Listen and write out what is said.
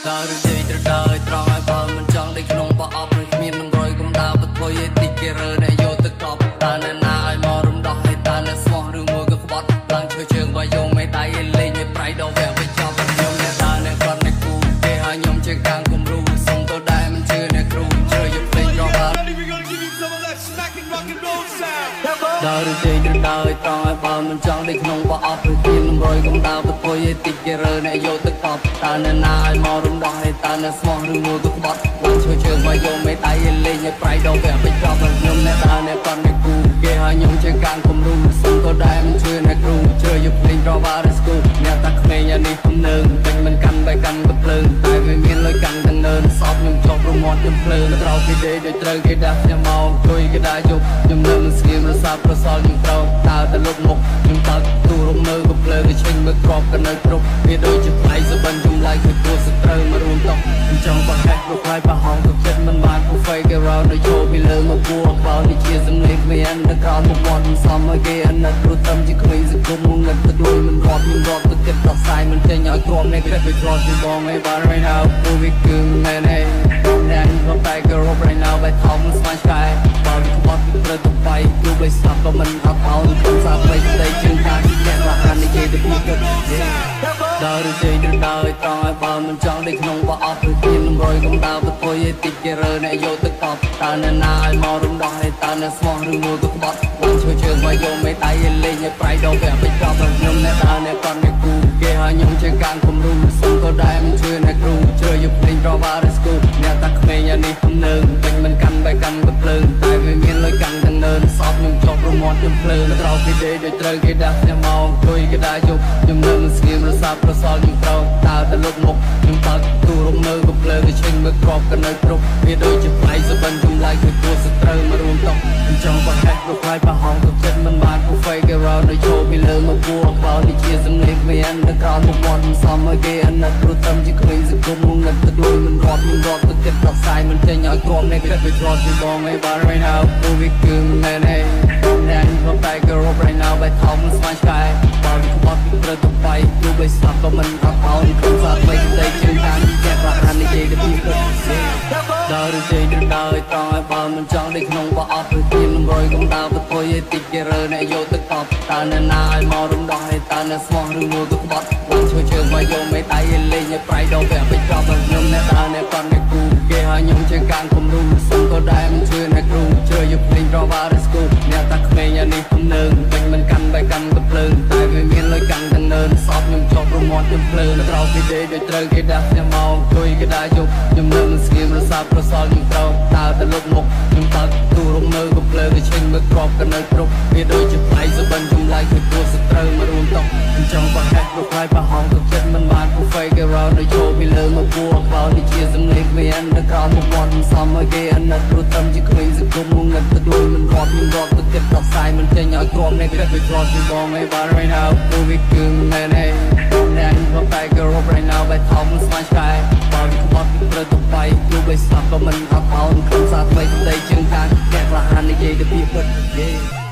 ដើរឬដេកត្រូវដើរឲ្យត្រង់ឲ្យបើមិនចង់ដេកក្នុងប្រអប់នឹងគ្មាននឹងរយកុំដើរបថុយឲ្យតិចគេរើអ្នកយកទៅកប់តើអ្នកណាឲ្យមករំដោះឲ្យតើអ្នកស្មោះឬមួយក៏ក្បត់ឡើងឈើជើងបើយកមេដៃឲ្យលេងឲ្យប្រៃដល់វគ្គបញ្ចប់ខ្ញុំអ្នកដើរអ្នកគាត់អ្នកគូគេឲ្យខ្ញុំជាកាងគំរូសុំទៅដែរមិនជឿអ្នកគ្រូជឿយកភ្លេងរបា Ready, we're gonna give you some of that smacking rock and roll sound. ដើរឬដេកឬដើរឲ្យត្រង់ឲ្យបើមិនចង់ដេកក្នុងប្រអប់ឬគ្មាននឹងរយកុំដើរបថុយឲ្យតិចគេរើអ្នកយកទៅកប់តើអ្នកណាឲ្យមករំដោះឲ្យតើអ្នកស្មោះឬមួយក៏ក្បត់ឡើងឈើជើងមកយកមេដៃឲ្យលេងឲ្យប្រៃដល់វគ្គបញ្ចប់ខ្ញុំអ្នកដើរអ្នកគាត់អ្នកគូគេឲ្យខ្ញុំជាកាងគំរូសុំក៏ដែរមិនជឿអ្នកគ្រូជឿយកភ្លេងរបារស្គូអ្នកតាក្មេងអានេះទំនើងពេញមិនកាន់បែកាន់ក៏ភ្លើងតែវាមានលុយកាន់ទាំងនឿនសពខ្ញុំជាប់រមាត់ខ្ញុំភ្លើងក្រោកពីដេកដូចត្រូវគេដាស់ខ្ញុំមកជួយគេដាយប់ខ្ញុំនៅមិនស្ងៀមរសាប្រសល់ខ្ញុំត្រូវដើរទៅលុបមុខខ្ញុំបើកទូរំមើលក៏ភ្លើងទៅឈិញមើលក្របក៏នៅគ្រប់វាដូចជាផ្លៃសបិនចម្លែកគឺគួរសត្រូវមករួមតោះខ្ញុំចង់ប្រហែសព្រោះខ្លាចប្រហោងទុកចិត្តមិនបានព្រោះ fake around ដូចចូលពីលើមកពួរក្បាលនេះជាសំឡេងគ្មាននៅក្រោមមុខមាត់មិនសមឲ្យគេអាណិតព្រោះត្រឹមជាក្មេងសង្គមងងឹតទឹកលុយមិនរាប់ខ្ញុំរាប់ទឹកចិត្តដោះស្រាយមិនចេញឲ្យទ្រាំនេះគិតវាធ្លាប់ជាបងឯង but right now ព្រោះវាគឺមែនឯងអ្នកខ្ញុំតែគោរព right now បែថោមិនស្មានឆ្កែបើវាក្បត់វាត្រូវទៅបាយទោះបីស្លាប់ក៏មិនអត់អោនខ្ញុំសាផ្លេចស្ដីជើងថាអ្នកខ្លះហានិយាយទៅពីគិតដើរឬដេកឬដើរឲ្យត្រង់ឲ្យបើមិនចង់ដេកក្នុងប្រអប់ឬគ្មាននឹងរយកុំដើរបថុយឲ្យតិចគេរើអ្នកយកទៅកប់តើអ្នកណាឲ្យមករំដោះឲ្យតើអ្នកស្មោះឬមួយក៏ក្បត់ឡើងឈើជើងមកយកមេដៃឲ្យលេងឲ្យប្រៃដល់វគ្គបញ្ចប់ខ្ញុំអ្នកដើរអ្នកគាត់អ្នកគូគេឲ្យខ្ញុំជាកាងគំរូសុំក៏ដែរមិនជឿអ្នកគ្រូជឿយកភ្លេងរបារស្គូអ្នកតាក្មេងអានេះទំនើងពេញមិនកាន់បែកាន់ក៏ភ្លើងតែវាមានលុយកាន់ទាំងនឿនសពខ្ញុំជាប់រមាត់ខ្ញុំភ្លើងក្រោកពីដេកដូចត្រូវគេដាស់ខ្ញុំមកជួយគេដាយប់ខ្ញុំនៅមិនស្ងៀមរសាប្រសល់ខ្ញុំត្រូវដើរទៅលុបមុខខ្ញុំបើកទូរំមើលក៏ភ្លើងទៅឈិញមើលក្របក៏នៅគ្រប់វាដូចជាផ្លៃសបិនចម្លែកគឺគួរសត្រូវមករួមតោះខ្ញុំចង់ប្រហែសព្រោះខ្លាចប្រហោងទុកចិត្តមិនបានព្រោះ fake around ដូចចូលពីលើមកពួរក្បាលនេះជាសំឡេងគ្មាននៅក្រោមមុខមាត់មិនសមឲ្យគេអាណិតព្រោះត្រឹមជាក្មេងសង្គមងងឹតទឹកលុយមិនរាប់ខ្ញុំរាប់ទឹកចិត្តដោះស្រាយមិនចេញឲ្យទ្រាំនេះគិតវាធ្លាប់ជាបងឯង but right now ព្រោះវាគឺមែនឯងអ្នកខ្ញុំតែគោរព right now បែថោមិនស្មានឆ្កែបើវាក្បត់វាត្រូវទៅបាយទោះបីស្លាប់ក៏មិនអត់អោនខ្ញុំសាផ្លេចស្ដីជើងតាមអ្នកខ្លះហានិយាយទៅពីគិតដើរឬដេកឬដើរឲ្យត្រង់ឲ្យបើមិនចង់ដេកក្នុងប្រអប់ឬគ្មាននឹងរយកុំដើរបថុយឲ្យតិចគេរើអ្នកយកទៅកប់តើអ្នកណាឲ្យមករំដោះឲ្យតើអ្នកស្មោះឬមួយក៏ក្បត់ឡើងឈើជើងមកយកមេដៃឲ្យលេងឲ្យប្រៃដល់វគ្គបញ្ចប់ខ្ញុំអ្នកដើរអ្នកគាត់អ្នកគូគេឲ្យខ្ញុំជាកាងគំរូសុំក៏ដែរមិនជឿអ្នកគ្រូជឿយកភ្លេងរបារស្គូអ្នកតាក្មេងអានេះទំនើងពេញមិនកាន់បែកាន់ក៏ភ្លើងតែវាមានលុយកាន់ទាំងនឿនសពខ្ញុំជាប់រមាត់ខ្ញុំភ្លើងក្រោកពីដេកដូចត្រូវគេដាស់ខ្ញុំមកជួយគេដាយប់ខ្ញុំនៅមិនស្ងៀមរសាប្រសល់ខ្ញុំត្រូវដើរទៅលុបមុខខ្ញុំបើកទូរំមើលក៏ភ្លើងទៅឈិញមើលក្របក៏នៅគ្រប់វាដូចជាផ្លៃសបិនចម្លែកគឺគួរសត្រូវមករួមតោះខ្ញុំចង់ប្រហែសព្រោះខ្លាចប្រហោងទុកចិត្តមិនបានព្រោះ fake around ដូចចូលពីលើមកពួរក្បាលនេះជាសំឡេងគ្មាននៅក្រោមមុខមាត់មិនសមឲ្យគេអាណិតព្រោះត្រឹមជាក្មេងសង្គមងងឹតទឹកលុយមិនរាប់ខ្ញុំរាប់ទឹកចិត្តដោះស្រាយមិនចេញឲ្យទ្រាំនេះគិតវាធ្លាប់ជាបងឯង but right now ព្រោះវាគឺមែនឯងអ្នកខ្ញុំតែគោរព right now បែថោមិនស្មានឆ្កែបើវាក្បត់វាត្រូវទៅបាយទោះបីស្លាប់ក៏មិនអត់អោនខ្ញុំសាផ្លេចស្ដីជើងខាងអ្នកខ្លះហានិយាយទៅពីពិត yeah.